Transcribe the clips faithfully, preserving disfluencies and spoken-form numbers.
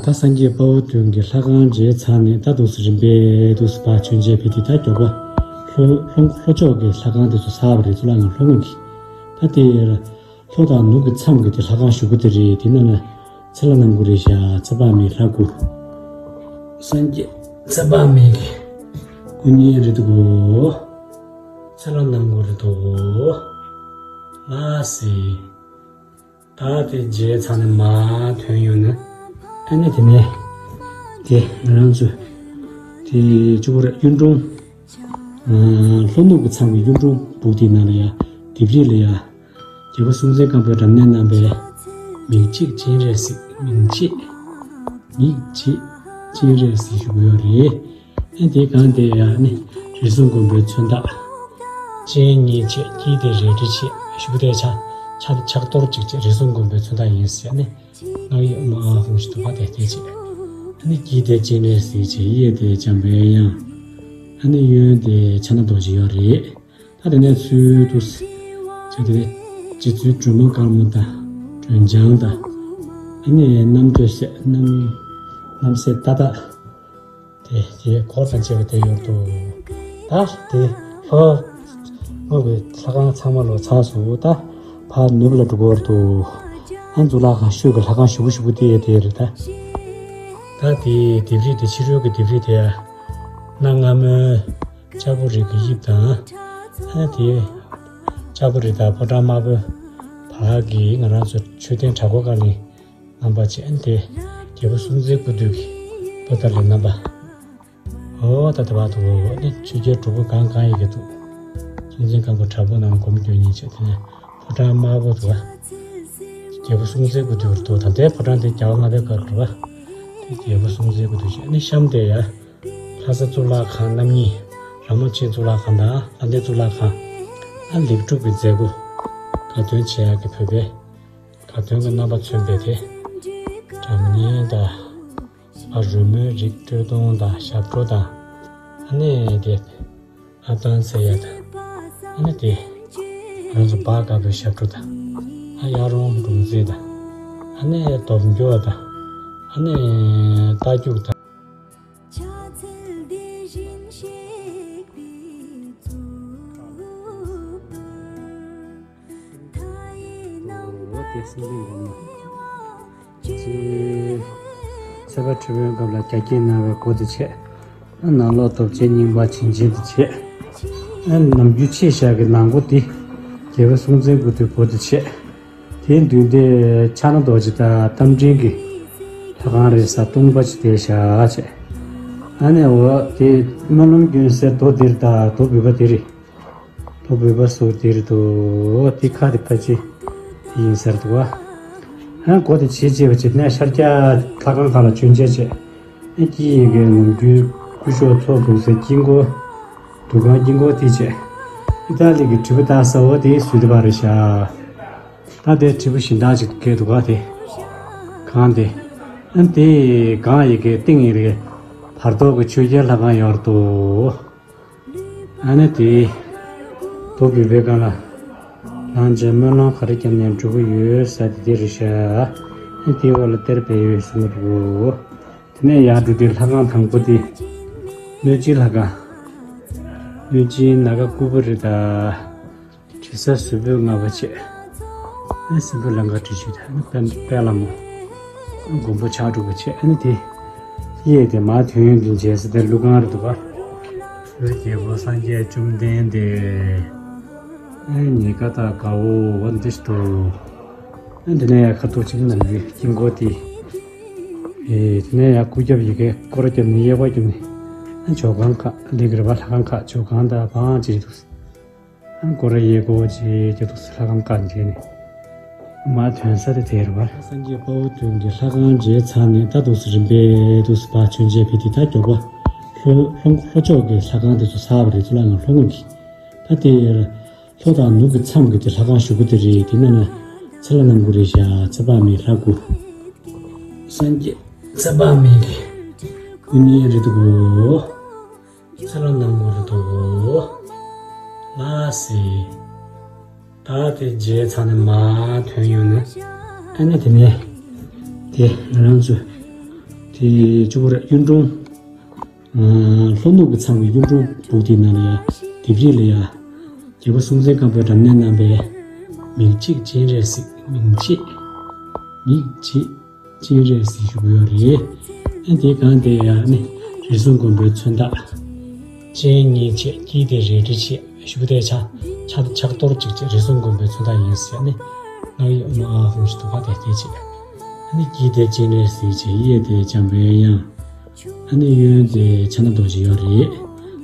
ད་སངས་རྒྱས་དཔའ་བོ་བདུན་གྱི་ལྷ་ཁང་མཇལ་ཚར་ནས། ད་འདུག་སེ་རིམ་པས་འདུག་སེ་ཕར་མཆོད་མཇལ་ཕེབས་དུས། ད་མགྱོགས་པ་ལྷོ་ལྷོ་ལྷོ་ཕྱོགས་ཀྱི་ལྷ་ཁང་དེ་ཚོ་ཚར་བ་རེད། གཙུག་ལག་ཁང་ལྷོ་ངོས་ཀྱི། ད་དེ་ལྷོ་དང་ནུབ་ཀྱི་མཚམས་ཀྱི་དེ་ལྷ་ཁང་གཞུག་གུ་དེ་རེད། དེ་ནང་ན་ཚེ་ལྷ་སྣང་གི་རེད་ཤག་ཚེ་དཔག་མེད་ལྷ་སྐུ། སངས་རྒྱས་ཚེ་དཔག་མེད་ཀྱི་སྐུ་བརྙན་རེད་འདུག་གོ། ཚེ་ལྷ་སྣང་གི་རེད་འདུག་གོ། ལགས་སེ། ད་དེ་མཇལ་ཚར་ནས་མར་ཐོན་ཡོང་ན། ཨ་ནི་དེ་ནས་དེ་ང་རང་ཚོ་དེ་གཅིག་པོ་རེད། གཡུང་དྲུང་། ཨ། ལྷོ་ནུབ་ཀྱི་མཚམས་ཀྱི་གཡུང་དྲུང་སྦུག་དེའི་ནང་ལ་ཡ། ལྡེབས་རིས་ལ་ཡ། རྒྱལ་པོ་སྲོང་བཙན་སྒམ་པོས་རབ་གནས་གནང་བའི་མིག་འབྱེད་སྤྱན་རས་གཟིགས། མིག་འབྱེད། མིག་འབྱེད་སྤྱན་རས་གཟིགས་ཞུ་གི་ཡོད་རེད། ཨ། དེའི་སྒང་དེ་ཡ་ནི་རིགས་གསུམ་མགོན་པོའི་མཚོན་རྟགས། སྤྱན་གཉིས་བྱས། དཀྱིལ་དེ་རལ་གྲི་བྱས། གཞུག་གུ་དེ་ཕྱག་ཕྱག་ཕྱག་རྡོར་གཅིག་བྱས། རིགས་གསུམ་མགོན་པོའི་མཚོན་རྟགས་ཡིན་ཟེར་ནས། སྔགས་ཡིག་མ་ཧཱ་ཧཱུྃ་ཞེས་འདུག་པ་དེ་དེ་བྱས། ཨ་ནི་དཀྱིལ་དེ་སྤྱན་རས་གཟིགས་བྱས། གཡས་དེ་འཇམ་པའི་དབྱངས། ཨ་ནི་གཡོན་དེ་ཕྱག་ན་རྡོ་རྗེ་ཡོད་རེད། ད་དེ་ནས་ཚུར་དུ་བྱས་ཏེ། རྗེ་བཙུན་སྒྲོལ་མ་དཀར་མོ་དང་སྒྲོལ་ལྗང་དང་། ཨ་ནི་རྣམ་ཐོས་སྲས། རྣམ་རྣམ་སྲས་ཏག་ཏག་དེ་དེ་འཁོར་དང་བཅས་པ་དེ་ཡོད་དོ། ད་དེ་ལྷོ་ངོས་ཀྱི་ལྷ་ཁང་ཚང་མ་ལོ་ཚར་སོང་། ད་ཕར་ནུབ་ལ་འགྲོ་གི་ཡོད་དོ། ཨ། གཙུག་ལག་ཁང་ཤོད་ཀྱི་ལྷ་ཁང་གཞུག་གུ་གཞུག་གུ་དེ་དེ་རེད་ད། ད་དེ་ལྡེབས་རིས་དེ་ཕྱི་རོལ་གྱི་ལྡེབས་རིས་དེ་ཡ། གནའ་སྔ་མོའི་ལྕགས་པོ་རི་གི་དབྱིབས་དང་། ཨ། དེ་ལྕགས་པོ་རི་དང་ཕོ་བྲང་དམར་པོའི་བར་གྱི་ང་རང་ཚོ་མཆོད་རྟེན་བྲག་སྒོ་ཀ་ནས་རྣམ་པ་བྱས། ཨ་ནི་དེ་རྒྱལ་པོ་སྲོང་བཙན་སྐུ་དུས་ཀྱི་པོ་ཏཱ་ལའི་རྣམ་པ། འོ་ད་དེ་བར་དུ་ནི་ཆོས་རྒྱལ་དྲུག་པོ་གང་གང་ཡི་གེ་འདུག་སྲོང་བཙན་སྒམ་པོ་དྲག་པོ་ནང་སྒོམ་སྐྱོན་གཉིས་བྱས། དེ་ནས་ཕོ་བྲང་དམར་པོ་འདུག་པ། རྒྱལ་པོ་སྲོང་བཙན་སྐུ་དུས་འདུག་ད་ལྟའི་ཕོ་བྲང་དེ་རྒྱལ་བ་ལྔ་པའི་སྐབས་རེད་པ། དེ་རྒྱལ་པོ་སྲོང་བཙན་སྐུ་དུས་བྱས། ཨ་ནི་གཤམ་དེ་ཡ། ལྷ་ས་གཙུག་ལག་ཁང་རྣམ་གཉིས། ར་མོ་ཆེ་གཙུག་ལག་ཁང་དང་ལྷ་ལྡན་གཙུག་ལག་ཁང་། ཨ། ལེགས་གྲུབ་ཀྱི་མཛད་སྒོ་དགའ་སྟོན་བྱེད་ཡག་གི་བོད་པའི་དགའ་སྟོན་གྱི་རྣམ་པ་མཚོན་པའི་དེ། སྒྲ་སྙན་དང་། ཨ། རོལ་མོའི་རིགས་དཀྲོལ་གཏོང་དང་ཞབས་བྲོ་དང་། ཨ་ནི་དེ། ཨ། སྟོན་ཟེར་ཡ་དང་། ཨ་ནི་དེ། ང་ཚོ་སྦ་དཀར་པོའི་ཞབས་བྲོ་དང་། ཨ། གཡག་རོང་འབྲོང་རྩེད་དང་། ཨ་ནི་སྟོབས་འབྱོར་དང་། ཨ་ནི་རྟ་རྒྱུག་དང་། འོ་དེ་སེམས་ཅན་སྒོམ་ན། ཅེས། ཚེ་དཔལ་ཁྲི་སྲོང་སྐབས་ལ་རྒྱ་བསྐྱེད་གནང་བའི་སྒོ་དེ་བྱས། ནང་ལོགས་རྡོ་རྗེ་སྙིང་པོ་བྱིན་ཅན་དེ་བྱས། ནམ་རྒྱུན་ཆེ་བཞག་གི་ནང་སྒོ་དེ་རྒྱལ་པོ་སྲོང་བཙན་སྐུ་དུས་སྒོ་དེ་བྱས། དེའི་མདུན་དེ་ཕྱག་ན་རྡོ་རྗེ་དང་རྟ་མགྲིན་གྱི་ལྷ་ཁང་རེད་ས། སྟོང་པ་ཅིག་དེར་བཞག་བྱས། ཨ་ནི་འོ་དེ་སྨོན་ལམ་སྐྱོན་སའི་རྡོ་དེ་རེད་ད། རྡོ་འབུར་བ་དེ་རེད། རྡོ་འབུར་བ་ཟུར་དེ་རེད་དོ། དེ་ཁ་དེ་ཕལ་ཆེར་དེ་ཡིན་ས་རེད་འདུག་པ། ཨ། སྒོ་དེ་ཕྱེ་བྱས་པ་བྱས་ནས་ཤར་རྒྱག་ལྷ་ཁང་ཁག་ལ་མཆོད་མཇལ་བྱས། ཨ། དཀྱིལ་ཡི་གེ་ནམ་རྒྱུན་སྐུ་ཞབས་ཚོགས་འདུག་སའི་དཀྱིལ་འཁོར། འདུ་ཁང་དཀྱིལ་འཁོར་དེ་བྱས། ཨི་ཏཱ་ལི་གི་དྲིལ་བུ་བཏགས་ས་འོ་དེ་ཟུར་དེ་པར་རེད་ཤག་ད་དེ་དྲིལ་བུ་གཞན་དག་ཅིག་བཀལ་འདུག་ག་དེ་གང་དེ། ཨ། དེ་གང་ཡི་གེ་སྟེང་ཡི་གེ་བར་ཐོག་གི་ཆོས་རྒྱལ་ལྷ་ཁང་ཡོད་དོ། ཨ་ནི་དེ་རྡོ་འབུར་བའི་སྒང་ལ་ལངས་བྱས་སྨོན་ལམ་ག་རེ་བརྒྱབ་ནས་འགྲོ་གི་ཡོད་ས་དེ་དེ་རེད་ཤག་ཨ་ནི་དེའི་འོག་ལ་གཏེར་སྦས་ཡོད་གསུང་གི་འདུག་དེ་ནས་ཡར་འགྲོ་དུས་ལྷ་ཁང་དང་པོ་དེ་གནོད་སྦྱིན་ལྷ་ཁང་། གནོད་སྦྱིན་ནཱ་ག་ཀུ་པུ་རི་དང་། དྲི་ཟ་གཟུགས་པོ་ལྔ་པོ་བྱས། ཨ་ནི་སྲིན་པོ་ལང་ཀ་དྲི་ཆུ་དང་། ཨ་ནི་དཔལ་དཔལ་ལྷ་མོ། མགོན་པོ་ཕྱག་དྲུག་པོ་བྱས། ཨ་ནི་དེ་གཡས་དེ་མར་ཐོན་ཡོང་དུས་མཇལ་ས་དེ་ཀླུ་ཁང་རེད་འདུག་པ། རྒྱལ་པོ་སངས་རྒྱས་བཅོམ་ལྡན་འདས། ཨ་ནི་ཉེ་ཀ་དང་དགའ་བོ་འོ་འདི་ཞིག་འདུག་ཨ་ནི་དེ་ནས་ཡར་ཁ་ཐུག་ཅིག་ནམ་རྒྱུན་དཀྱིལ་འཁོར་དེ། ཨེ། དེ་ནས་ཡར་སྐུ་རྒྱབ་ཡ་གི་སྐོར་ར་བརྒྱབ་ནས་གཡས་པ་བརྒྱབ་ནས། ཨ། ཇོ་ཁང་ཁག་ལེགས་རེད་པ། ལྷ་ཁང་ཁག་ཇོ་ཁང་དང་བང་ཅིག་འདུག་ཨ། སྐོར་ར་གཡས་སྐོར་བྱས་ཀྱི་འདུག་ལྷ་ཁང་ཁག་མཇལ་ནས། མར་ཐོན་ས་དེ་དེ་རེད་པ། སངས་རྒྱས་དཔའ་བོ་བདུན་གྱི་ལྷ་ཁང་མཇལ་ཚར་ནས། ད་འདུག་སེ་རིམ་པས་འདུག་སེ་ཕར་མཆོད་མཇལ་ཕེབས་དུས། ད་མགྱོགས་པ་ལྷོ་ལྷོ་ལྷོ་ཕྱོགས་ཀྱི་ལྷ་ཁང་དེ་ཚོ་ཚར་བ་རེད། གཙུག་ལག་ཁང་ལྷོ་ངོས་ཀྱི། ད་དེ་ལྷོ་དང་ནུབ་ཀྱི་མཚམས་ཀྱི་དེ་ལྷ་ཁང་གཞུག་གུ་དེ་རེད། དེ་ནང་ན་ཚེ་ལྷ་སྣང་གི་རེད་ཤག་ཚེ་དཔག་མེད་ལྷ་སྐུ། སངས་རྒྱས་ཚེ་དཔག་མེད་ཀྱི་སྐུ་བརྙན་རེད་འདུག་གོ། ཚེ་ལྷ་སྣང་གི་རེད་འདུག་གོ། ལགས་སེ། ད་དེ་མཇལ་ཚར་ནས་མར་ཐོན་ཡོང་ན། ཨ་ནི་དེ་ནས་དེ་ང་རང་ཚོ་ དེ་གཅིག་པུ་རེད། གཡུང་དྲུང་། ཨ། ལྷོ་ནུབ་ཀྱི་མཚམས་ཀྱི་གཡུང་དྲུང་སྦུག་དེའི་ནང་ལ་ཡ། ལྡེབས་རིས་ལ་ཡ། རྒྱལ་པོ་སྲོང་བཙན་སྒམ་པོས་རབ་གནས་གནང་བའི། མིག་གཅིག་སྤྱན་རས་གཟིགས། མིག་གཅིག་མིག་གཅིག་སྤྱན་རས་གཟིགས་བཞུགས་ཡོད་རེད། ཨ། དེའི་སྒང་དེ་ཡ་ནི་རིགས་གསུམ་མགོན་པོའི་མཚོན་རྟགས། སྤྱན་གཉིས་བྱས། དཀྱིལ་དེ་རལ་གྲི་བྱས། གཞུག་དེ་ཕྱག་ཕྱག་ཕྱག་རྡོར་གཅིག་བྱས། རིགས་གསུམ་མགོན་པོའི་མཚོན་རྟགས་ཡིན་ཟེར་ནི། སྔགས་ཡིག་ཨོཾ་ཨཱཿཧཱུྃ་ཞེས་དུ་བ་དེ་དེ་བྱས། ཨ་ནི་དཀྱིལ་དེ་སྤྱན་རས་གཟིགས་བྱས། གཡས་དེ་འཇམ་པའི་དབྱངས། ཨ་ནི་གཡོན་དེ་ཕྱག་ན་རྡོ་རྗེ་ཡོད་རེད།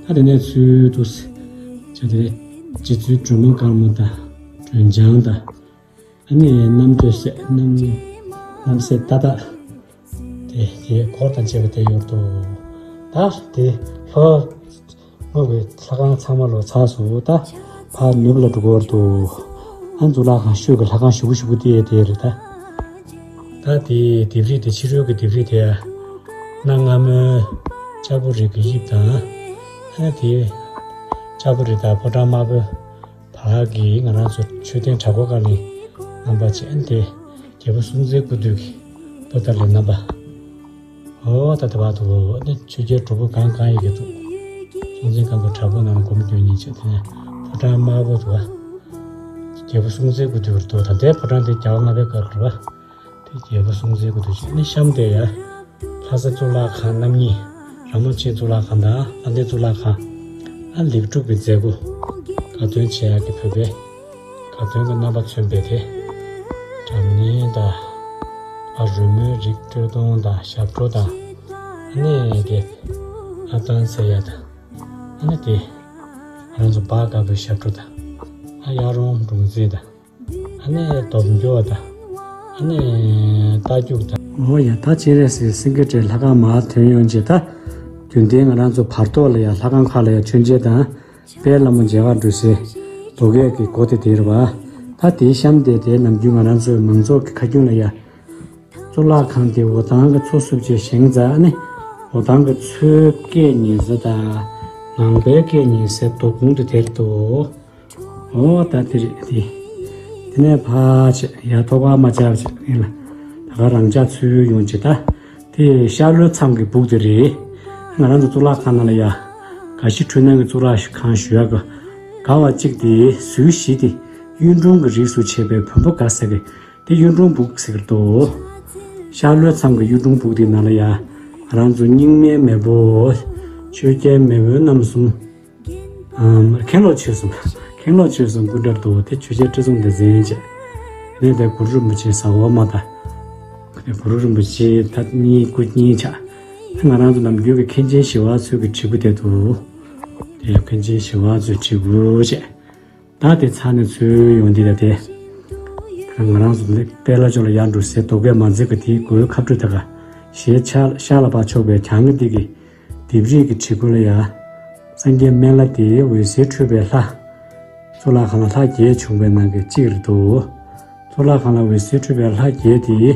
ད་དེ་ནས་ཚུར་དུ་བྱས་དེ། རྗེ་བཙུན་སྒྲོལ་མ་དཀར་མོ་དང་། སྒྲོལ་ལྗང་དང་། ཨ་ནི་རྣམ་ཐོས་སྲས། རྣམ་རྣམ་སྲས་ཏག་ཏག་དེ་དེ་འཁོར་དང་བཅས་པ་དེ་ཡོད་དོ། ད་དེ་ལྷོ་ངོས་ཀྱི་ལྷ་ཁང་ཚང་མ་ལོ་ཚར་སོང་། ད་ཕར་ནུབ་ལ་འགྲོ་གི་ཡོད་དོ། ཨ། གཙུག་ལག་ཁང་ཤོད་ཀྱི་ལྷ་ཁང་ཞེ་པོ་ཞེ་པོ་དེ་དེ་རེད་ད། ད་དེ་ལྡེབས་རིས་དེ། ཕྱི་རོལ་གྱི་ལྡེབས་རིས་དེ་ཡ། གནའ་སྔ་མོའི་ལྕགས་པོ་རི་གི་དབྱིབས་དང་། ཨ། དེ་ལྕགས་པོ་རི་དང་ཕོ་བྲང་དམར་པོའི་བར་གྱི་ང་རང་ཚོ་མཆོད་རྟེན་བྲག་སྒོ་ཀ་ལིང་རྣམ་པ་བྱས། ཨ་ནི་དེ་རྒྱལ་པོ་སྲོང་བཙན་སྐུ་དུས་ཀྱི་པོ་ཏཱ་ལའི་རྣམ་པ། འོ། ད་དེ་བར་དུ་ནི་ཆོས་རྒྱལ་སྒྲུབ་ཕུག་གང་གང་ཡི་གེ་འདུག་སྲོང་བཙན་སྒམ་པོ་བྲག་སྒོ་ནང་ལ་སྒོམ་སྟོན་ཉིན་བྱས། དེ་ནས་ཕོ་བྲང་དམར་པོ་འདུག་པ། རྒྱལ་པོ་སྲོང་བཙན་སྐུ་དུས་འདུག་ད་ལྟའི་ཕོ་བྲང་དེ་རྒྱལ་བ་ལྔ་པའི་སྐབས་རེད་པ། དེ་རྒྱལ་པོ་སྲོང་བཙན་སྐུ་དུས་བྱས། ནི་གཤམ་དེ་ཡ། ལྷ་ས་གཙུག་ལག་ཁང་རྣམ་གཉིས། ར་མོ་ཆེ་གཙུག་ལག་ཁང་དང་ལྷ་ལྡན་གཙུག་ལག་ཁང་། ཨ། ལེགས་གྲུབ་ཀྱི་མཛད་སྒོ། དགའ་སྟོན་བྱེད་ཡག་གི་བོད་པའི་དགའ་སྟོན་གྱི་རྣམ་པ་མཚོན་པའི་དེ། སྒྲ་སྙན་དང་། ཨ། རོལ་མོའི་རིགས་སྤྲོ་སྟོན་དང་ཞབས་བྲོ་དང་། ཨ་ནི་དེ། ཨ། ཏང་ཟེར་ཡ་དང་། ཨ་ནི་དེ། ང་རང་ཚོ་སྦ་དཀར་པོའི་ཞབས་བྲོ་དང་། ཨ། གཡག་རོང་འབྲོང་རྩེད་དང་། ཨ་ནི་སྟོབས་འབྱོར་དང་། ཨ་ནི་རྟ་རྒྱུག་དང་། འོ་ཡ། ད་སྤྱན་རས་གཟིགས་སེང་གེ་སྒྲ་ལྷ་ཁང་མར་ཐོན་ཡོང་རྗེས། ད་རྒྱུན་ལྡན་ང་རང་ཚོ་བར་ཐོག་ལ་ཡ་ལྷ་ཁང་ཁག་ལ་ཡ་མཆོད་མཇལ་དང་། དཔལ་ལྷ་མོ་མཇལ་ཁ་འགྲོ་སའི་རྡོ་སྐས་ཀྱི་སྒོ་དེ་དེ་རེད་པ། ད་དེའི་གཤམ་དེ་དེ་ནམ་རྒྱུན་ང་རང་ཚོའི་མང་ཚོགས་ཀྱི་ཁ་རྒྱུན་ལ་ཡ། གཙུག་ལག་ཁང་དེ་འོ་ཐང་གི་མཚོ་བསུབས་བྱས་བཞེངས་ཙང་། ཨ་ནི་འོ་ཐང་གི་མཚོའི་སྐད་ཉན་ས་དང་། ངང་པའི་སྐད་ཉན་སའི་རྡོ་ཁུང་དེ་དེར་འདུག་འོ། ད་དེ་རེད་དེ། དེ་ནས་ཕར་བྱས་ཡར་ཐོག་ཁ་མར་བྱས་བྱས་ཡིན་ལ། ད་ག་རང་འཇགས་ཚུར་ཡོང་རྗེས། ད་དེ་ཤར་ལྷོའི་མཚམས་ཀྱི་སྦུག་དེ་རེད། ང་རང་ཚོ་གཙུག་ལག་ཁང་ནང་ལ་ཡ། དགའ་བཞི་འཕྲུལ་སྣང་གི་གཙུག་ལག་ཁང་ཞུ་ཡག་གི། དགའ་བ་གཅིག་དེ། ཟུར་བཞི་དེ་གཡུང་དྲུང་གི་རིགས་སུ་ཆད་པའི་བོན་པོ་དགའ་ས་གི། དེ་གཡུང་དྲུང་སྦུག་ཟེར་གི་འདུག་ཤར་ལྷོའི་མཚམས་ཀྱི་གཡུང་དྲུང་སྦུག་དེའི་ནང་ལ་ཡ། ང་རང་ཚོ་རྙིང་མའི་མེས་པོ། ཆོས་རྒྱལ་མེས་དབོན་རྣམ་གསུམ། ཨམ། མཁན་སློབ་ཆོས་གསུམ། མཁན་སློབ་ཆོས་གསུམ་སྐུ་འདྲ་འདུག་དེ་ཆོས་རྒྱལ་ཁྲི་སྲོང་ལྡེ་བཙན་བྱས། དེ་ནས་དེ་གུ་རུ་རིན་པོ་ཆེ་ཟ་ཧོར་མ་དང་། དེ་གུ་རུ་རིན་པོ་ཆེ་ད་གཉིས་སྐུ་གཉིས་ཆགས། དེ་ང་རང་ཚོ་ནམ་རྒྱུན་གྱི་མཁན་ཆེན་ཞི་བ་འཚོ་གི་བྲིས་སྐུ་དེ་འདུག་དེ་མཁན་ཆེན་ཞི་བ་འཚོའི་བྲིས་སྐུ་བྱས། ད་དེ་ཚར་ནས་ཚུར་ཡོང་དུས་ད་དེ། ང་རང་ཚོ་དཔལ་ལྷ་ལྕོག་ལ་ཡར་འགྲོ་སའི་རྡོ་སྐས་མ་འཛེགས་པ་དེའི་སྒོའི་ཁ་སྤྲོད་དེ་ག་ཞེས་ཆ་ཤར་ལ་ཕར་ཕྱོགས་པའི་གྱང་གི་སྟེང་གི་ལྡེབས་རིས་ཀྱི་བྲིས་སྐུ་ལ་ཡ། སངས་རྒྱས་སྨན་བླ་དེ་འོད་ཟེར་འཕྲོས་པའི་ལྷ། གཙུག་ལག་ཁང་ལ་ལྷ་བརྒྱད་བྱུང་བའི་ནང་གི་གཅིག་རེད་འདུག་གཙུག་ལག་ཁང་ལ་འོད་ཟེར་འཕྲོས་པའི་ལྷ་བརྒྱད་དེ།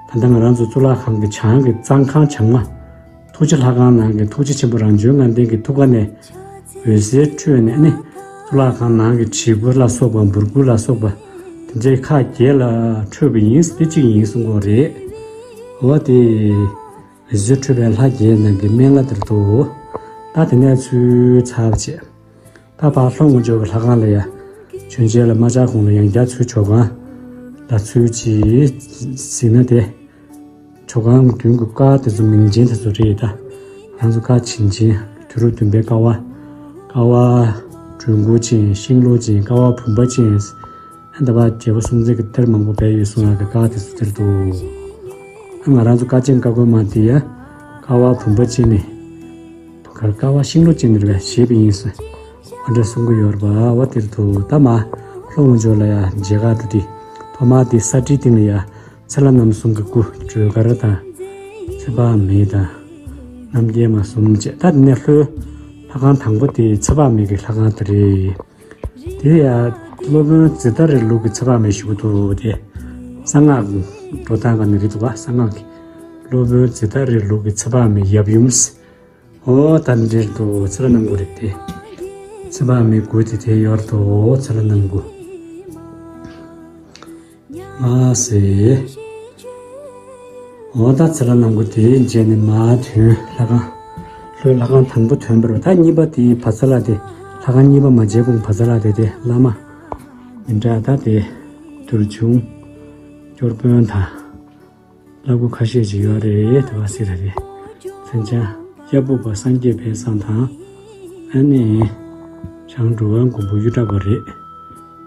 ད་ལྟ་ང་རང་ཚོ་གཙུག་ལག་ཁང་གི་བྱང་གི་གཙང་ཁང་བྱང་མ། ཐུགས་རྗེ་ལྷ་ཁང་ནང་གི་ཐུགས་རྗེ་ཆེན་པོ་རང་བྱོན་ལྔ་ལྡན་གྱི་ཐུགས་ཀ་ནས་འོད་ཟེར་འཕྲོས་ནས་ནི། གཙུག་ལག་ཁང་ནང་གི་བྲིས་སྐུ་ལ་སོགས་པ། འབུར་སྐུ་ལ་སོགས་པ། དེ་འདྲའི་ཁག་བརྒྱད་ལ་འཕྲོས་པ་ཡིན། དེ་གཅིག་ཡིན་གསུང་གི་རེད། འོ་དེ། འོད་ཟེར་འཕྲོས་པའི་ལྷ་བརྒྱད་ནང་གི་སྨན་བླ་དེར་འདུག་ད་དེ་ནས་ཚུར་ཚར་བྱས། ད་ཕར་ལྷོ་ངོས་ཕྱོགས་ཀྱི་ལྷ་ཁང་ལ་ཡ། མཆོད་མཇལ་ལ་མ་བཅར་གོང་ལ་ཡང་བསྐྱར་ཚུར་ཇོ་ཁང་ལ་ཚུར་ཅིག་གཟིགས་ན་དེ། ཇོ་ཁང་མདུན་གྱི་ཀ་དེ་ཚོ་མིང་ཅན་དེ་ཚོ་རེད་ད། ང་ཚོ་ཀ་བྱིན་ཅན། དུས་རབས་བདུན་པའི་ཀ་བ། ཀ་བ་སྦྲུལ་མགོ་ཅན། ཤིང་ལོ་ཅན། ཀ་བ་བུམ་པ་ཅན། ཨ། ད་བར་རྒྱལ་པོ་སྲོང་བཙན་གྱིས་གཏེར་མང་པོ་སྦས་ཡོད་གསུང་ཡག་གི་ཀ་དེ་ཚོ་དེར་འདུག་ཨ། ང་རང་ཚོ་ཀ་ཆེན་ཀ་རྒོད་མ་དེ་ཡ། ཀ་བ་བུམ་པ་ཅན་ནི། གར་ཀ་བ་ཤིང་ལོ་ཅན་ནི་རེད་པས། བཞེས་པ་ཡིན་ཟེར། ཨ། འདྲ་གསུང་གི་ཡོད་རེད་པ། འོ་དེར་འདུག་ད་མར་ལྷོ་ངོས་ཕྱོགས་ལ་ཡ་མཇལ་ཁ་འགྲོ་དུས། ཐོག་མར་དེ་ས་གྲིའི་སྟེང་ལ་ཡ། ཚེ་ལྷ་རྣམ་གསུམ་གྱི་སྐུ། སྒྲོལ་དཀར་དང་། ཚེ་དཔག་མེད་དང་། རྣམ་རྒྱལ་མ་གསུམ་བཅས། ད་དེ་ནས་ལྷོའི་ལྷ་ཁང་དང་པོ་དེ་ཚེ་དཔག་མེད་ཀྱི་ལྷ་ཁང་དེ་རེད། དེ་ཡང་སློབ་དཔོན་ཛེ་ཏ་རའི་ལུགས་ཀྱི་ཚེ་དཔག་མེད་ཞུ་གི་འདུག་དེ་གསང་སྔགས་འགྲོ་སྟངས་ཀ་ནས་རེད་འདུག་ག་གསང་སྔགས་ཀྱི་སློབ་དཔོན་ཛེ་ཏ་རའི་ལུགས་ཀྱི་ཚེ་དཔག་མེད་ཡབ་ཡུམ། འོ་ད་འདིར་འདུག་ཚེ་ལྷ་རྣམ་དགུ་རེད་དེ། ཚེ་དཔག་མེད་དགུ་དེ་དེ་ཡོད་འདུག་ཚེ་ལྷ་རྣམ་དགུ། མ་ཟེར། འོ་ད་ཚེ་ལྷ་ནང་ཁུལ་དེའི་རྗེས་ནས་མར་ཐོན་ལྷ་ཁང་། ལྷོའི་ལྷ་ཁང་དང་པོ་ཐོན་པར་ད་གཉིས་པ་དེའི་བ་ཚ་ལ་དེ་ལྷ་ཁང་གཉིས་པ་མ་མཇལ་གོང་བ་ཚ་ལ་དེ་དེ་བླ་མ་མི་འདྲ་ད་དེ་དུར་ཆུང་སྐྱོར་དཔོན་དང་། ལྷ་སྐུ་ཁ་ཤས་ཅིག་ཡོད་རེད་དེ་བ་སི་ར་རེད། མཚན་བྱང་གཡའ་སྤུ་བ་སངས་རྒྱས་དཔལ་བཟང་དང་། ཨ་ནི། བྱང་འགྲོ་བའི་མགོན་པོ་གཡུ་བྲག་པ་རེད།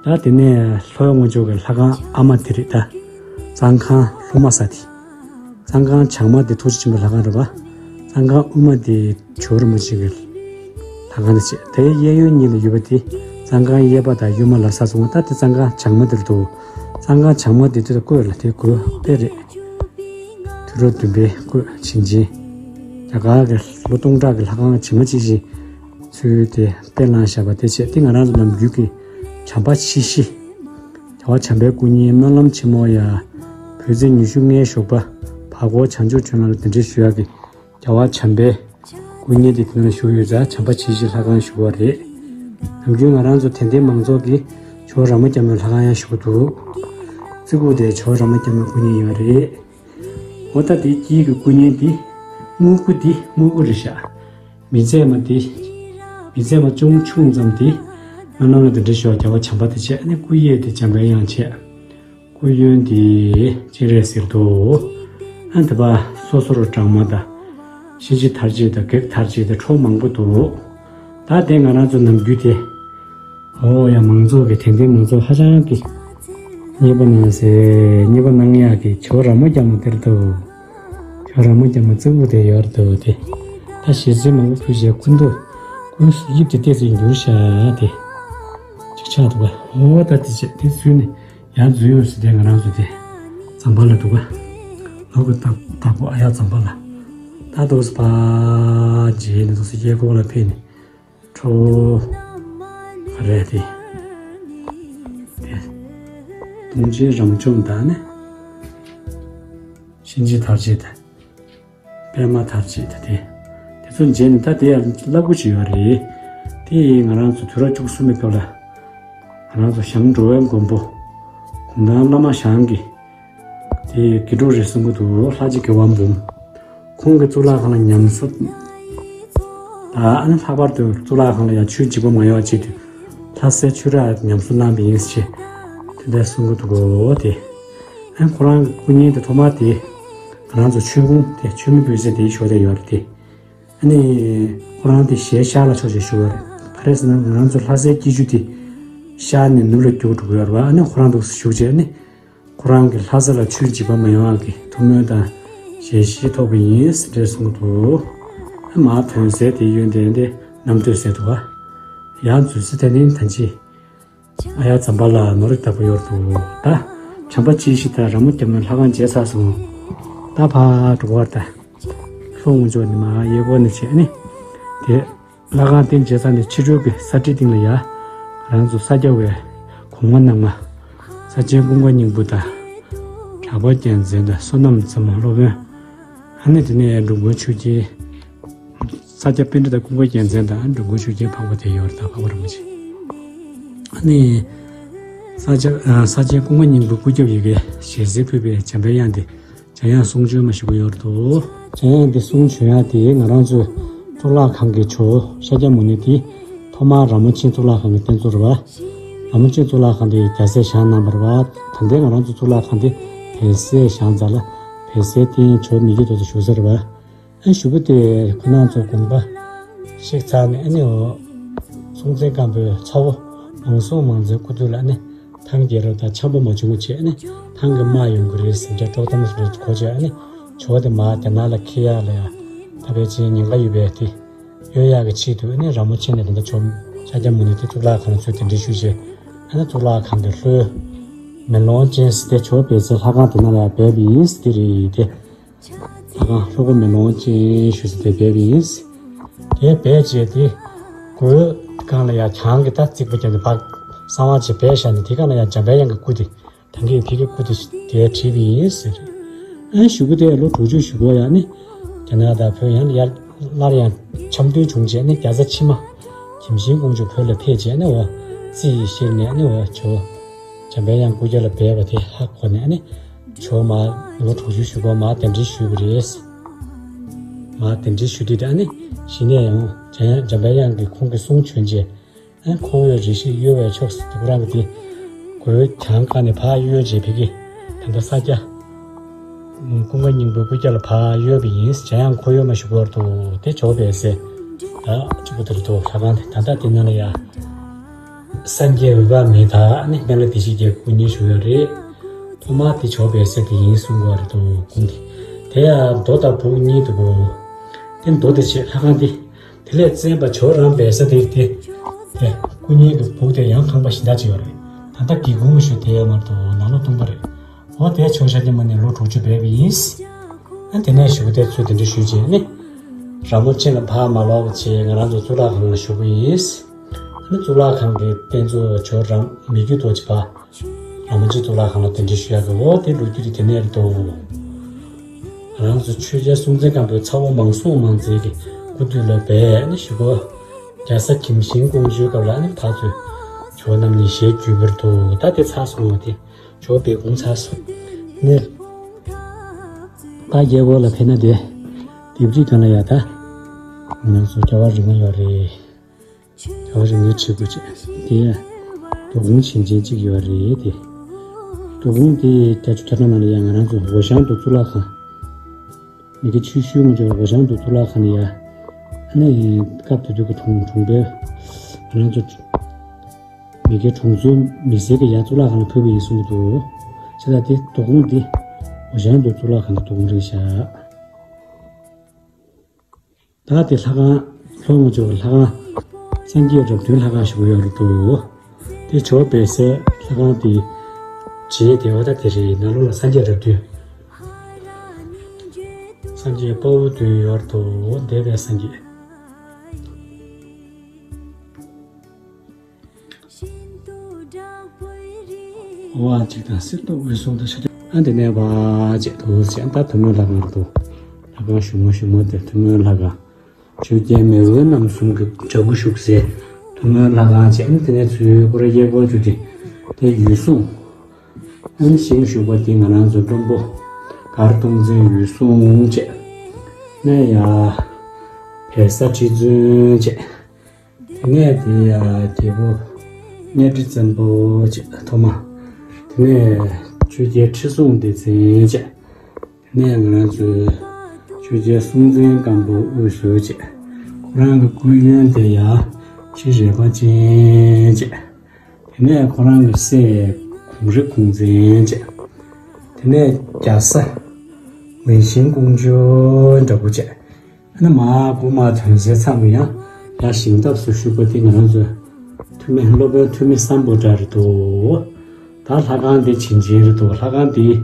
ད་དེ་ནས་ལྷོའི་ངོས་ཕྱོགས་ཀྱི་ལྷ་ཁང་ཨ་མ་དེ་རེད་ད། གཙང་ཁང་ལྷོ་མ་ས་དེ། གཙང་ཁང་བྱང་མ་དེ་ཐུགས་རྗེ་ཆེན་པོའི་ལྷ་ཁང་རེད་པ། གཙང་ཁང་དབུས་མ་དེ་ཇོ་བོ་རིན་པོ་ཆེ་གི་ལྷ་ཁང་དེ་བྱས། དེའི་གཡས་གཡོན་གཉིས་ལ་ཡོད་པ་དེ་གཙང་ཁང་གཡས་པ་དང་གཡོན་མ་ལ་ས་སོང་བ་ད་དེ་གཙང་ཁང་བྱང་མ་དེར་འདུག་གཙང་ཁང་བྱང་མ་དེ་དུས་ད་བཀོད་ལ་དེ་བཀོད་དཔེ་རེད། དུས་རབས་བདུན་པའི་བཀོད་བྱིན་ཅན། རྒྱ་གར་གྱི་ལོ་སྟོང་ཕྲག་གི་ལྷ་ཁང་ཇི་མ་ཇི་བཞིན་ཚུལ་དེ་དཔེ་བླངས་བཞག་པ་དེ་བྱས་ཏེ་ང་རང་ཚོ་ནམ་རྒྱུན་གྱི་བྱམས་པ་མཆེད་བཞི། རྒྱལ་བ་བྱམས་པའི་སྐུ་བརྙན་སྨོན་ལམ་ཆེན་མོ་ཡ། བོད་ཚེས་ཉི་ཤུ་ལྔའི་ཞོགས་པ་བར་སྐོར་བྱང་ཆུབ་ལྗོངས་ལ་གདན་འདྲེན་ཞུ་ཡག་གི་རྒྱལ་བ་བྱམས་པའི་སྐུ་བརྙན་དེ་དེ་ནང་བཞུགས་ཡོད་ཙང་བྱམས་པ་མཆེད་བཞི་ལྷ་ཁང་བཞུགས་པ་རེད། ནམ་རྒྱུན་ང་རང་ཚོ་དད་ལྡན་མང་ཚོགས་ཀྱིས་ཇོ་བོ་ར་མ་རྒྱ་མོའི་ལྷ་ཁང་ཡང་བཞུགས་འདུག་རྩེ་ཁུག་དེ་ཇོ་བོ་ར་མ་རྒྱ་མོའི་སྐུ་བརྙན་ཡོད་རེད། འོ་ད་དེའི་དཀྱིལ་གྱི་སྐུ་བརྙན་འདི་དངུལ་སྐུ་འདི་དངུལ་སྐུ་རེད་ཤག་མི་མཛེས་མ་འདི། མི་མཛེས་མ་ཅུང་ཆུང་ཙམ་འདི། སྨོན་ལམ་ལ་གདན་འདྲེན་ཞུ་བ་རྒྱལ་བ་བྱམས་པ་དེ་བྱས་ནས་སྐུ་གཡས་དེ་འཇམ་པའི་དབྱངས་བྱས། སྐུ་གཡོན་དེ་སྤྱན་རས་གཟིགས་འདུག་ཨ་འདི་པ་སོ་སོར་སྦྲགས་མ་དང་། གཤིན་རྗེ་མཐར་བྱེད་དང་བགེགས་མཐར་བྱེད་དང་ཁྲོ་མང་པོ་འདུག་ད་དེ་ང་རང་ཚོ་ནམ་རྒྱུན་དེ། འོ་ཡ་མང་ཚོགས་ཀྱི་དད་ལྡན་མང་ཚོགས་ཧ་ཅང་གི་མཉེས་པོ་གནང་སེ་མཉེས་པོ་གནང་ཡག་གི་ཇོ་བོ་ར་མ་རྒྱ་མོ་དེར་འདུག་ཇོ་བོ་ར་མ་རྒྱ་མོ་རྩེ་ཁུག་དེ་ཡོད་འདུག་དེ། ད་ཞལ་རྩེ་མང་པོ་ཕུལ་བྱས་སྐུ་མདོག་སྐུ་དབྱིབས་དེ་ཏོག་ཙམ་འགྱུར་ཤག་དེ། ཅིག་ཆགས་འདུག་ག་འོ་ད་དེ་བྱས་དེ་ཚུལ་ནི་ཡང་འཛུལ་ཡོང་སྲིད་དེ་ང་རང་ཚོ་དེ། ཛམ་བྷ་ལ་འདུག་ག་ལོ་གི་བདག་བདག་པོ་ཨ་ཡག་ཛམ་བྷ་ལ། ད་འདུག་སེ་ཕར་རྗེས་ནས་འདུག་སེ་གཡས་སྐོར་ལ་ཕེབས་ནས། ཁྲོ་བོ། ག་རེ་དེ། དེ། དུང་ཆེན་རང་བྱུང་དང་ནི། གཤིན་རྗེ་མཐར་བྱེད་དང་། པདྨ་མཐར་བྱེད་དང་དེ། དེ་ཚོ་མཇལ་ནས་ད་དེ་ཡང་བསླབ་དགོས་ཅིག་ཡོད་རེད། དེ་ཡིས་ང་རང་ཚོ་དུས་རབས་བཅུ་གསུམ་པའི་སྐབས་ལ། ང་རང་ཚོ་ཞང་འགྲོ་བའི་མགོན་པོ། གུང་ཐང་བླ་མ་ཞང་གིས། དེ་དགེ་ཕྲུག་རེད་གསུང་གི་འདུག་ལྷ་རྗེ་དགེ་བ་འབུམ། ཁོང་གི་གཙུག་ལག་ཁང་ལ་ཉམས་གསོ། ད་ཨ་ནི་ལྷག་པར་དུ་གཙུག་ལག་ཁང་ལ་ཡང་ཆུའི་འཇིགས་པ་མ་ཡོང་བ་ཆེད་དུ། ལྷ་སའི་ཆུ་རགས་ཉམས་གསོ་གནང་བ་ཡིན་ཞེས། དེ་འདྲ་གསུང་གི་འདུག་གོ་དེ། ཨ་ནི་ཁོ་རང་གི་སྐུ་བརྙན་དེ་ཐོག་མར་དེ། ང་རང་ཚོ་མཆོད་ཀོང་དེ་མཆོད་མེ་ཕུལ་ས་དེའི་ཞོར་དེ་ཡོད་རེད་དེ། ཨ་ནི། ཁོ་རང་དེ་ཞལ་ཤར་ལ་ཕྱོགས་བྱས་བཞུགས་ཡོད་རེད། ག་རེ་ཟེར་ན་ང་རང་ཚོ་ལྷ་སའི་སྐྱིད་ཆུ་དེ། ཤར་ནས་ནུབ་ལ་རྒྱུག་འགྲོ་གི་ཡོད་རེད་བ། ཨ་ནི་ཁོ་རང་འདུག་སེ་བཞུགས་བྱས་ཨ་ནི། ཁོ་རང་གི་ལྷ་ས་ལ་ཆུའི་འཇིགས་པ་མ་ཡོང་བ་གི་ཐུགས་སྨོན་དང་ཞལ་བཞེས་ཐོབ་པ་ཡིན་ཟེར་གསུངས་འདུག་ཨ་མར་ཐོན་སའི་དེ་གཡོན་དེ་འདི་གནམ་སྟོད་ཟེར་འདུག་ག་ཡར་འཛུལ་ས་དེ་ནི་ད་ཅི། ཨ་ཡག་ཛམ་བྷ་ལ་ནོར་བདག་པོ་ཡོད་འདུག་ད་བྱམས་པ་མཆེད་བཞི་དང་ར་མོ་རྒྱ་མོའི་ལྷ་ཁང་མཇལ་ཚར་སོང་། ད་ཕར་འགྲོ་བར་ད། ལྷོ་ངོས་ཕྱོགས་ནས་མར་གཡས་སྐོར་ནས་བྱས་ནི། དེ། ལྷ་ཁང་སྟེང་མཇལ་ཚར་ནས་ཕྱི་རོལ་གྱི་ས་ཁྲིའི་སྟེང་ལ་ཡ། ང་རང་ཚོ་ས་སྐྱ་བའི་གོང་མ་རྣམ་ལྔ། ས་ཆེན་ཀུན་དགའ་སྙིང་པོ་དང་། གྲགས་པ་རྒྱལ་མཚན་དང་བསོད་ནམས་རྩེ་མོ་སློབ་དཔོན། ཨ་ནི་དེ་ནས་འགྲོ་མགོན་ཆོས་རྒྱལ། ས་སྐྱ་པཎྜི་ཏ་ཀུན་དགའ་རྒྱལ་མཚན་དང་འགྲོ་མགོན་ཆོས་རྒྱལ་འཕགས་པ་དེ་ཡོད་རེད་ད་འཕགས་པ་རིན་པོ་ཆེ། ཨ་ནི། ས་སྐྱ་ས་ཆེན་ཀུན་དགའ་སྙིང་པོའི་སྐུ་རྒྱབ་ཡ་གི་ཞལ་གསེར་ཕུལ་བའི་འཇམ་པའི་དབྱངས་དེ། འཇམ་དབྱངས་གསུང་བྱོན་མ་ཞུ་གི་ཡོད་དོ། འཇམ་དབྱངས་འདི་གསུང་བྱོན་ཡག་དེ་ང་རང་ཚོའི་གཙུག་ལག་ཁང་གི་ཇོ་བོ་ཤཱཀྱ་མུ་ནེ་དེ་ཐོག་མར་ར་མོ་ཆེ་གཙུག་ལག་ཁང་གི་རྟེན་གཙོ་རེད་བ། ར་མོ་ཆེ་གཙུག་ལག་ཁང་དེ་རྒྱལ་སྲས་བཞེངས་གནང་བ་རེད་བ། ད་ལྟའི་ང་རང་ཚོ་གཙུག་ལག་ཁང་དེ་བལ་སྲས་བཞེངས་ཚར་ལ་བལ་སྲས་རྟེན་ཇོ་བོ་མི་བསྐྱོད་ཐོག་ཏུ་བཞུགས་ས་རེད་བ། ཨ་ཞུ་བ་དེ་ཁོ་རང་ཚོ་དགོངས་པ་བཞེས་ཚར་ནས་ཨ་ནི་འོ། སྲོང་བཙན་སྒམ་པོའི་ཚ་བོ་མང་སྲོང་མང་བཙན་སྐུ་དུས་ལ་ཨ་ནི། ཐང་རྒྱལ་རབས་དང་འཆམ་པོ་མ་བྱུང་བ་བྱས་ནས་ཐང་གི་དམག་ཡོང་གི་རེད་ཟེར་འདྲ་དཀྲོག་གཏམ་རེ་གོ་བྱས་ནས་ཇོ་བོ་དེ་མར་རྒྱ་ནག་ལ་འཁྱེར་ཡག་ལ་ཡང་ད་ཕལ་ཆེར་ཉེན་ཁ་ཡོད་པས་དེ་གཡོལ་ཡག་གི་ཆེད་དུ་ནི་ར་མོ་ཆེ་ནས་ད་ལྟ་ཇོ་ཤཱཀྱ་མུ་ནེ་དེ་གཙུག་ལག་ཁང་ཚུར་གདན་འདྲེན་ཞུས་རྗེས་ཨ་ནི་གཙུག་ལག་ཁང་གི་ལྷོའི་མེ་ལོང་ཅན་ཟེར་ཏེ་ཇོ་བོ་སྦས་ཚེ་ལྷ་ཁང་དེ་ནང་ལ་ཡང་སྦས་པ་ཡིན་ཟེར་གྱི་རེད་དེ། ལྷ་ཁང་ལྷོ་སྒོ་མེ་ལོང་ཅན་ཞུ་ས་དེ་སྦས་པ་ཡིན། དེ་སྦས་རྗེས་དེ་སྒོའི་སྒང་ལ་ཡང་གྱང་གི་ད་རྩིག་པ་བརྒྱབ་ནས་ཕར་གསང་བ་བྱས་སྦས་བཞག་ནས་དེ་སྒང་ལ་ཡང་འཇམ་པའི་དབྱངས་ཀྱི་སྐུ་དེ་ད་གིན་དེ་གི་སྐུ་དེ་དེ་བྲིས་པ་ཡིན་ཟེར། ཨ་ཞུ་གི་དེ་ལོ་དྲུག་ཅུ་ཞུ་གི་ཡང་ནི་རྒྱ་ནག་དང་བོད་ཡང་ཡར་སླར་ཡང་འཆམ་མཐུན་བྱུང་རྗེས་ནི་རྒྱ་བཟའ་ཕྱི་མ་གྱིམ་ཤིང་ཀོང་ཇོ་བོད་ལ་ཕེབས་རྗེས་ནི་འོ་རྩིས་ཤེར་ནས་ནི་འོ་ཇོ་འཇམ་པའི་དབྱངས་སྐུ་རྒྱབ་ལ་སྦས་པ་དེ་ཧ་གོ་ནས་ནི། ཇོ་བོ་མར་ལོ་དྲུག་ཅུ་བཞུགས་པ་མར་གདན་འདྲེན་ཞུས་པ་རེད། མར་གདན་འདྲེན་ཞུས་དུས་ཨ་ནི་གཞི་ནས་ཡང་འཇམ་དབྱངས་ཀྱིས་ཁོང་གི་གསུང་བྱོན་རྗེས། ཨ་ཁོ་བོས་རེ་ཞིག་གཡོལ་བའི་ཕྱོགས་སུ་དེ་ཁོ་རང་གི་དེ་སྒོའི་གྱང་བཀག་ནས་ཕར་གཡོལ་རྗེས་ཕ་གི་ད་ལྟ་ས་སྐྱ་ཀུན་དགའ་སྙིང་པོའི་སྐུ་རྒྱབ་ལ་ཕར་གཡོལ་བ་ཡིན། འཇམ་དབྱངས་ཁོ་གཡོལ་མ་བཞུགས་བར་དུ་དེ་ཇོ་བོ་སྦས་སའི་ད་གཅིག་པུ་དེར་འདུག་ལྷ་ཁང་དེ་ད་ལྟ་དེ་ནང་ལ་ཡ། སངས་རྒྱས་འོད་དཔག་མེད་དང་ཨ་ནི་སྨན་བླ་བདེ་གཤེགས་བརྒྱད་སྐུ་བརྙན་བཞུགས་ཡོད་རེད། ཐོག་མར་དེ་ཇོ་བོ་སྦས་ས་དེ་ཡིན་གསུང་གི་ཡོད་རེད་འདུག་དགུང་དེ། དེ་ཡང་རྡོ་དང་སྦུག་གཉིས་འདུག་གོ། དེ་རྡོ་དེ་བྱས་ལྷ་ཁང་དེ། དེ་ལས་བཙན་པ་ཇོ་རང་སྦས་ས་དེ་དེ། དེ་སྐུ་བརྙན་གྱི་སྦུག་དེ་ཡང་ཁང་པ་གཞན་དག་ཅིག་ཡོད་རེད། ད་ལྟ་སྒེའུ་ཁུང་ཞིག་དེ་ཡོད་མ་གཏོགས་ནང་ལོགས་སྟོང་པ་རེད། འོ་དེ་ཇོ་བོ་ཤཱཀྱ་མུ་ནེ་ལོ་དྲུག་ཅུ་སྦས་པ་ཡིན། ཨ་དེ་ནས་ཞུ་དེ་ཚོས་དེ་འདྲ་ཞུས་རྗེས་ནི། ར་མོ་ཆེ་ལ་ཕར་མ་ལོག་པ་བྱས་ང་རང་ཚོ་གཙུག་ལག་ཁང་ལ་བཞུགས་པ་ཡིན། ཨ་ནི་གཙུག་ལག་ཁང་གི་རྟེན་གཙོ་ཇོ་རང་མི་བསྐྱོད་རྡོ་རྗེ་ཕར། ར་མོ་ཆེ་གཙུག་ལག་ཁང་ལ་གདན་འདྲེན་ཞུ་ཡག་གི་འོ་དེ་ལོ་རྒྱུས་དེ་དེ་ནས་རེད་འདུག་ང་རང་ཚོ་ཆོས་རྒྱལ་སྲོང་བཙན་སྒམ་པོའི་ཚ་བོ་མང་སྲོང་མང་བཙན་གྱི་སྐུ་དུས་ལ་སྦས་ནི་ཞུ་གོ། རྒྱལ་ས་གྱིམ་ཤིང་ཀོང་ཇོའི་སྐབས་ལ་ནི་ཕར་ཚུར་ཇོ་རྣམ་གཉིས་ཞལ་བརྒྱུད་པར་འདུག་ད་དེ་ཚར་སོང་བ་དེ་ཇོ་སྦས་གུང་ཚར་སོང་ནི། ད་རྒྱལ་པོ་ལ་ཕེབས་ན་དེ་ལྡེབས་རིས་སྒང་ལ་ཡ་ད་ང་རང་ཚོ་རྒྱལ་བ་རིགས་ལྔ་ཡོད་རེད། རྒྱལ་བ་རིགས་ལྔའི་བྲིས་སྐུ་བཅས་དེ་ཡང་རྡོ་ཁུང་བྱིན་ཅན་གཅིག་ཡོད་རེད་དེ། རྡོ་ཁུང་དེ་བརྒྱད་ཅུ་གྱ་གྲངས་ནང་ལ་ཡང་ང་རང་ཚོ་འོ་ཞང་དུ་གཙུག་ལག་ཁང་། མི་དགེ་ཆོས་ཞུ་ངོ་ཅོག་འོ་ཞང་དུ་གཙུག་ལག་ཁང་ནས་ཡ། ཨ་ནི་སྐབས་དེ་དུས་ཀྱི་གྲོང་གྲོང་པའི་ང་རང་ཚོ་མི་དགེ་གྲོང་ཚོའི་མི་སེར་གྱི་ཡ་གཙུག་ལག་ཁང་ལ་ཕུལ་བ་ཡིན་གསུང་གི་འདུག་བྱས་ཙང་དེ་རྡོ་ཁུང་འདི་འོ་ཞང་དུ་གཙུག་ལག་ཁང་གི་རྡོ་ཁུང་རེད་ཤག་ད་དེ་ལྷ་ཁང་ལྷོ་ངོས་ཕྱོགས་ཀྱི་ལྷ་ཁང་། སངས་རྒྱས་རབས་བདུན་ལྷ་ཁང་ཞིག་ཡོད་རེད་འདུག་དེ་ཇོ་བོ་སྦས་སའི་ལྷ་ཁང་དེ་རྗེས་དེ་བ་ད་དེ་རེད། ནང་ལོགས་ལ་སངས་རྒྱས་རབས་བདུན། སངས་རྒྱས་དཔའ་བོ་བདུན་ཡོད་རེད་འདུག་འདས་པའི་སངས་རྒྱས། ཝ་གཅིག་དང་གསེར་མདོག་དབུས་གསུང་དང་ཤཱཀྱ། ཨ་འདི་ནས་བ་བྱས་འདུག་ཟེར། ད་ཐུན་མོང་ལྷ་ཁང་འདུག་ལྷ་ཁང་ཞུ་མོ་ཞུ་མོ་དེ་ཐུན་མོང་ལྷ་ཁང་། ཆོས་རྒྱལ་མེས་དབོན་རྣམ་གསུམ་གྱི་འཇའ་གུར་བཞུགས་སའི་ཐུན་མོང་ལྷ་ཁང་བྱས། ཨ་འདི་ནས་ཚུར་སྐུ་ར་གཡས་སྐོར་བཅུ་དེ་དེ་འོད་སྲུང་། ཨ་ནི་ཞིང་བཞུགས་པ་དེ་ང་རང་ཚོ་མགྲོན་པོ་མགར་སྟོང་བཙན་འོད་སྲུང་བྱས། ནས་ཡ་བལ་བཟའ་ཁྲི་བཙུན་བྱས། དེ་ནས་དེ་ཡ་རྒྱལ་པོ་གཉའ་ཁྲི་བཙན་པོ་བྱས་ཐོག་མ། དེ་ནས་ཆོས་རྒྱལ་ཁྲི་སྲོང་ལྡེ་བཙན་བྱས། དེ་ནས་ང་རང་ཚོའི་ཆོས་རྒྱལ་སྲོང་བཙན་སྒམ་པོ་དབུས་སུ་བྱས། ཁོ་རང་གི་སྐུའི་གཡོན་དེ་ཡ་ཁྲི་རལ་པ་ཅན་བྱས། དེ་ནས་ཁོ་རང་གི་སྲས་གུང་རི་གུང་བཙན་བྱས། དེ་ནས་རྒྱ་བཟའ་མུན་ཤིང་ཀོང་ཇོ་འདྲ་པོ་བྱས། ཨ་ནི་མ་སྐུ་མ་ཐོན་སའི་མཚམས་ཡང་ཡང་ཞིང་ཐབས་སུ་བཞུགས་པ་དེ་ང་རང་ཚོའི་ཐུ་མི་སློབ་དཔོན་ཐུ་མི་སམ་བྷོ་ཊ་རེད་འདུག་ད་ལྷ་ཁང་དེ་བྱིན་ཅན་རེད་འདུག་ལྷ་ཁང་དེའི་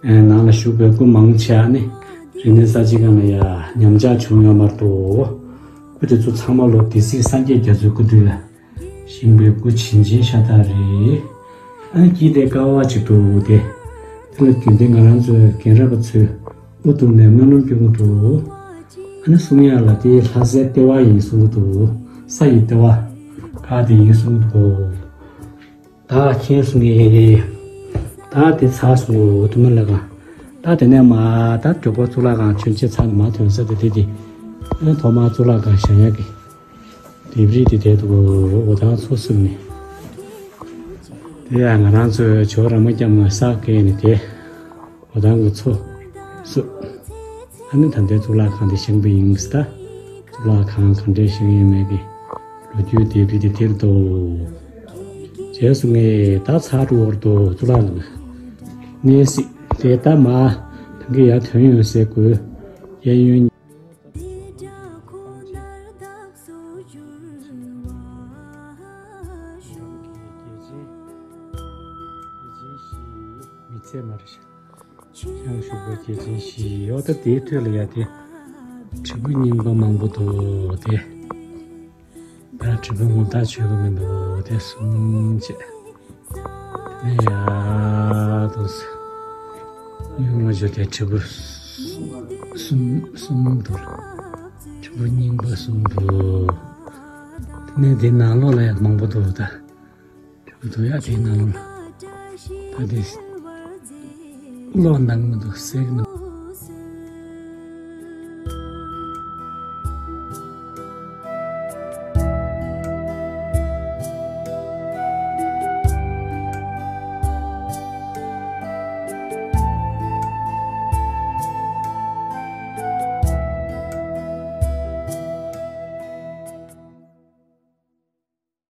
ནང་ལ་བཞུགས་པའི་སྐུ་མང་ཆེ་བ་ནི་རིག་གནས་གསར་བརྗེ་སྒང་ལ་ཡ་ཉམས་ཆག་བྱུང་ཡོད་མ་རེད་འདུག་སྐུ་དེ་ཚོ་ཚང་མ་ལོ་སྡེ་སྲིད་སངས་རྒྱས་རྒྱ་མཚོའི་སྐུ་དུས་ལ་བཞེངས་པའི་སྐུ་བྱིན་ཅན་ཤ་སྟག་རེད། ཨ་ནི་དཀྱིལ་དེ་ཀ་བ་གཅིག་འདུག་སྟེ། དེ་ལ་རྒྱུན་ལྡན་ང་རང་ཚོའི་རྒན་རབས་པ་ཚོས་དབུ་གཏུགས་ནས་སྨོན་ལམ་སྐྱོན་གྱི་འདུག་ཨ་ནི་གསུང་ཡག་ལ་དེ་ལྷ་སའི་ལྟེ་བ་ཡིན་གསུང་གི་འདུག་ས་ཡི་ལྟེ་བ་ཁག་དེ་ཡིན་གསུང་གི་འདུག་ད་མཁྱེན་སོང་ངས། ད་དེ་ཚར་སོང་ངོ་ཐུན་མོང་ལྷ་ཁང་། ད་དེ་ནས་མ་ད་མགྱོགས་པོ་གཙུག་ལག་ཁང་མཆོད་མཇལ་ཚར་ནས་མ་ཐོན་ས་དེ་དེ་དེ། ཨ་ཐོག་མར་གཙུག་ལག་ཁང་བཞེངས་ཡག་གི་ལྡེབས་རིས་དེ་དེ་འདུག་འོ་ཐང་ཚོ་གསུམ་ནས། དེ་ཡང་ང་རང་ཚོའི་ཇོ་བོ་ར་མ་སྐྱབས་མ་ས་བཀལ་ནས་དེ། འོ་ཐང་གི་མཚོ་བསུབ། ཨ་ནི་ད་ལྟའི་གཙུག་ལག་ཁང་དེ་བཞེངས་པ་ཡིན་ཟེར། ད་གཙུག་ལག་ཁང་ག་འདྲས་བཞེངས་ཡོད་མེད་ཀྱི་ལོ་རྒྱུས་དེ་བྲིས་ཏེ་དེར་འདུག་རྗེས་སུ་ངས་ད་ཚར་འགྲོ་བར་འདུག་གཙུག་ལག་ཁང་གནས་སྲིད་དེ་ད་མ་ཐང་གི་ཡར་ཐོན་ཡོང་སའི་སྒོའི་གཡས་གཡོན། མི་ཚད་མ་རེད་ཤག་ཡང་ཞུགས་པའི་རྒྱལ་ཆེན་བཞི་ཡོད། ད་དེའི་ཐོད་ལ་ཡ་དེ་དྲིལ་བུ་རྙིང་པ་མང་པོ་འདུག་དེ་ད་དྲིལ་བུ་ངོ་རྟགས་ཆོད་གི་མི་འདུག་དེ་གསུམ་བྱས། དེ་ནས་ཡ་དུ་ཡོང་བ་བརྗོད་དེ་དྲིལ་བུ་གསུམ་གསུམ་འདུག་དྲིལ་བུ་རྙིང་པ་གསུམ་འདུག་དེ་ནས་དེ་ནང་ལོགས་ལ་ཡ་མང་པོ་འདུག་ད། དུ་ཡ་དེ་ནང་ལ་ད་དེ། བློ་སྣང་མི་འདུག་སེམས་ནང་